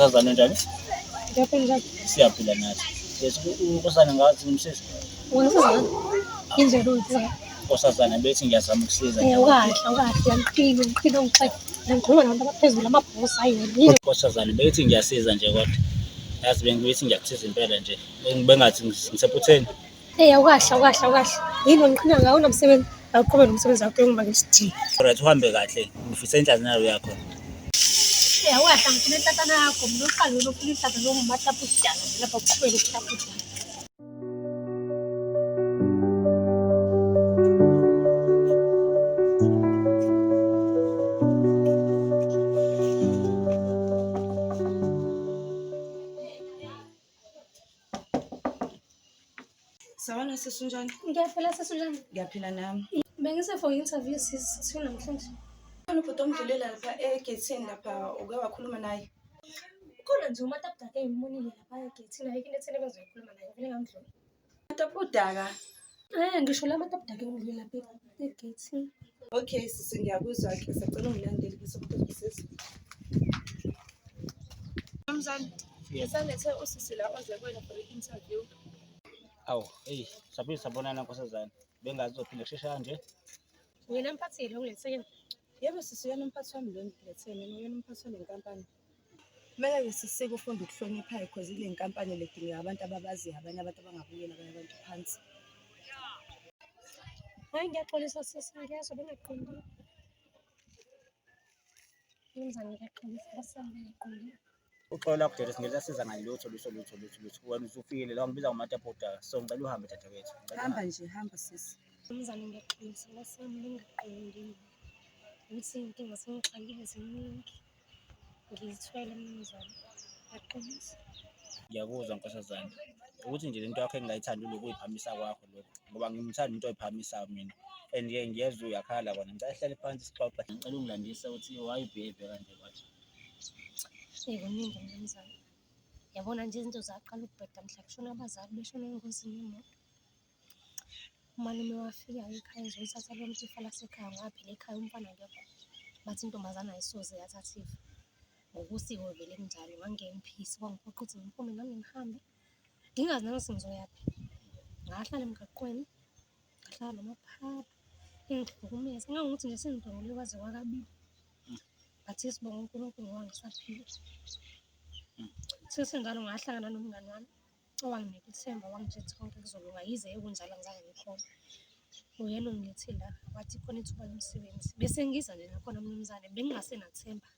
Nkosazana unjani? Ngiyaphila njani? Siyaphila nathi. Yes, unkosazana ngathi ngimsiza. Ungisiza ngani? Indlela ungisiza. Nkosazana bethi ngiyazama ukusiza. Eh ukahle, ukahle uyangiqina, ungiqina ungixeke. Ngikhuluma nabantu abaphezulu amabhosi hayi wena. Yini? Nkosazana bethi ngiyasiza nje kodwa. Yazi bengithi ngiyakusiza impela nje. Bengathi ngisephutheni. Eh awukahle, awukahle, awukahle. Yini ungiqina ngawo unamsebenzi? Awuqhubeke nomsebenzi wakho uyongibangela isidina. Alright uhambe kahle. Ngifisa inhlanhla nayo yakho. Eh awukahle angifuna inhlanhla yakho. Mina uqale wena ufuna inhlanhla noma umatapa udala nje lapha uqhubeke ukutapa udala. Sawona sisi unjani? Ngiyaphila sisi unjani? Ngiyaphila nami. Bengise for interview sisi sithiwe namhlanje. Khona ubhuti omdlulela lapha egethini lapha uke wakhuluma naye. Ukhona nje umatapudaka engimbonile lapha egethini ayikho into etheni bengizoyikhuluma naye vele ngamdlula. Matapudaka. Eh ngisho la matapudaka engimdlule lapha egethini. Okay sisi ngiyakuzwa ke sacela ungilandele bese kuthi Mnumzane, ngisalethe usisi la oze kuwena for i-interview. Awu, hey, saphinde sabonana nkosazana. Bengazi uzophinde kusheshe kanje. Uyena mphathi lo ngilethekeni. Yebo sisi uyena umphathi wami lo ngilethe mina uyena umphathi wale nkampani. Kumele-ke sisi ufunde ukuhlonipha because ile nkampani le kudingeka abantu ababaziyo abanye abantu abangabukeli abanye abantu phansi. Hayi ngiyaxolisa sisi ngiyazwa bengaqondile. Mnumzane ngiyaxolisa basami bengaqondile. Uxolo lakho Dede singeke sasiza ngalutho lutho lutho lutho lutho. Wena usufikile la ungibiza ngomatapota. So ngicela uhambe dadewethu. Ngicela Hamba uhambe. nje hamba sisi. Mnumzane ngiyaxolisa basami bengaqondile. Ukuthi inkinga sengixakile ziningi. Ngizithwele mnumzane. Ngiyaxolisa. Ngiyakuzwa nkosazana. Ukuthi nje lento yakho engingayithandi lokhu uyiphamisa kwakho lokhu. Ngoba ngimthanda umuntu oyiphamisayo mina. And ke ngiyezwa uyakhala kona. Ngicela sihlale phansi sixoxe. Ngicela ungilandise ukuthi why ubehave kanje kwathi. Eyi kuningi mnumzane. Yabona nje izinto zaqala ukubheda mhla kushona abazali beshona engozini yemoto. Umalume wafika ekhaya ezolithatha lonke ifa lasekhaya ngoba phela ekhaya umfana akekho. Bathi intombazane ayisoze yathatha ifa. Ngokusiko vele kunjalo, ngangike ngiphikise kwangiphoqa ukuthi ngiphume nami ngihambe. Ngingazi nanokuthi ngizoyaphi. Ngahlala emgaqweni, ngahlala namaphaphu, engihlukumeza. Ngangokuthi nje sengidlwengulwe kwaze kwakabili. But sibonga uNkulunkulu ngoba ngisaphila. Sesenjalo ngahlangana nomngani wami owanginika ithemba wangitshela ukuthi konke kuzolunga yize ekunjalo angizange ngikholwe. Uyena ongilethe la wathi khona ithuba lomsebenzi. Bese ngiza nje nakhona mnumzane bengingasenathemba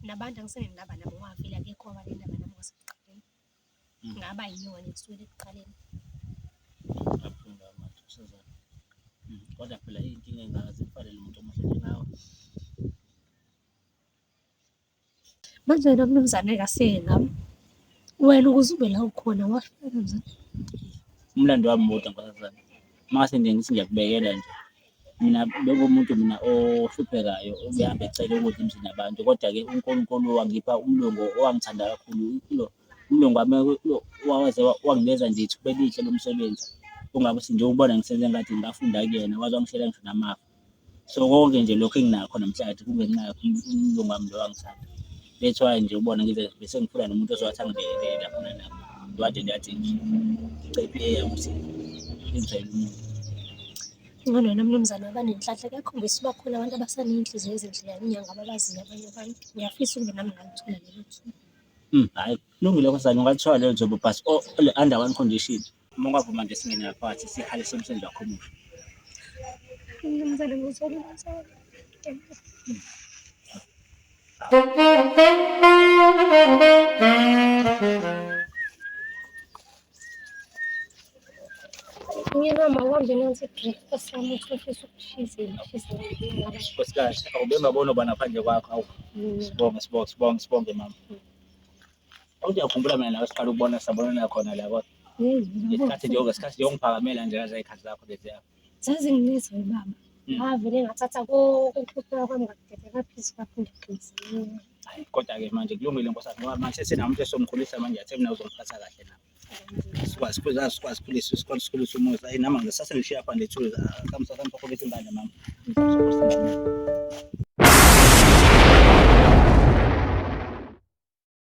nabantu angisenendaba nabo ngoba vele akekho owaba nendaba nami kwasekuqaleni. Ngaba yinyoka nje kusukela ekuqaleni. Kabuhlungu manje nkosazana. Kodwa phela iy'nkinga ey'ngaka zimfanele umuntu omuhle njengawe. Manje wena mnumzane kaseke ngami. Wena ukuze ube la ukhona wafika kanjani? Umlando wami mude nkosazana. Mase nje ngithi ngiyakubekela nje. Mina bengumuntu mina ohluphekayo obehamba ecela ukudla emzini yabantu, kodwa-ke uNkulunkulu wangipha umlungu owangithanda kakhulu. Lo umlungu wami lo waze wanginikeza nje ithuba elihle lomsebenzi. Ongabe uthi nje ubona ngisebenza engadini ngafunda kuyena waze wangishiyela ngisho namafa. So konke nje lokhu enginakho namhlanje kungenxa yakhe umlungu wami lo wangithanda. That's why nje ubona ngize bese ngifuna nomuntu ozowathi angilekelele lapho nalapho. Kade ngathi nje ngicela i-PA yami ukuthi ingithwele umuntu. Ngcono wena mnumzane waba nenhlanhla kuyakhombisa uba khona abantu abasaney'nhliziyo ezinhle inyanga ababaziyo abanye abantu. Ngiyafisa ukube nami ngalithola lelo thuba. Hhayi kulungile nkosazane ungalithola lelo thuba but under one condition. Uma ungavuma nje singene ngaphakathi sihalise umsebenzi wakho omusha. Mnumzane ngizwela umzala. Myeni wami awuhambe nansi i-breakfast yami uthi ufisa ukushisa shisa. Nkosikazi, awube ngabona uba ngaphandle kwakho awu. Sibonge, sibonge, sibonge, sibonge mama. Awuthi uyakhumbula mina nawe siqala ukubona sabonana khona la kodwa. Ngesikhathi nje ngesikhathi nje ungiphakamela nje kaze ikhathi zakho leziya. Zazingiletha ubaba. Ngavele ngathatha konke ukuhlupheka kwami ngakudedela phezu kwakho ngiyaqiniseka. Hayi kodwa-ke manje kulungile nkosazana ngoba manje sesinamuntu esomkhulisa manje ngiyathemba nawe uzongiphatha kahle nawe. Sikwazi sikwazi sikwazi sikhulise sikwazi sikhulise umuzi. Ayi nami ngisase ngishiya phandle ethuluzi. Kamsa kamsa khulisa ingane mama. Samsa khulisa ingane.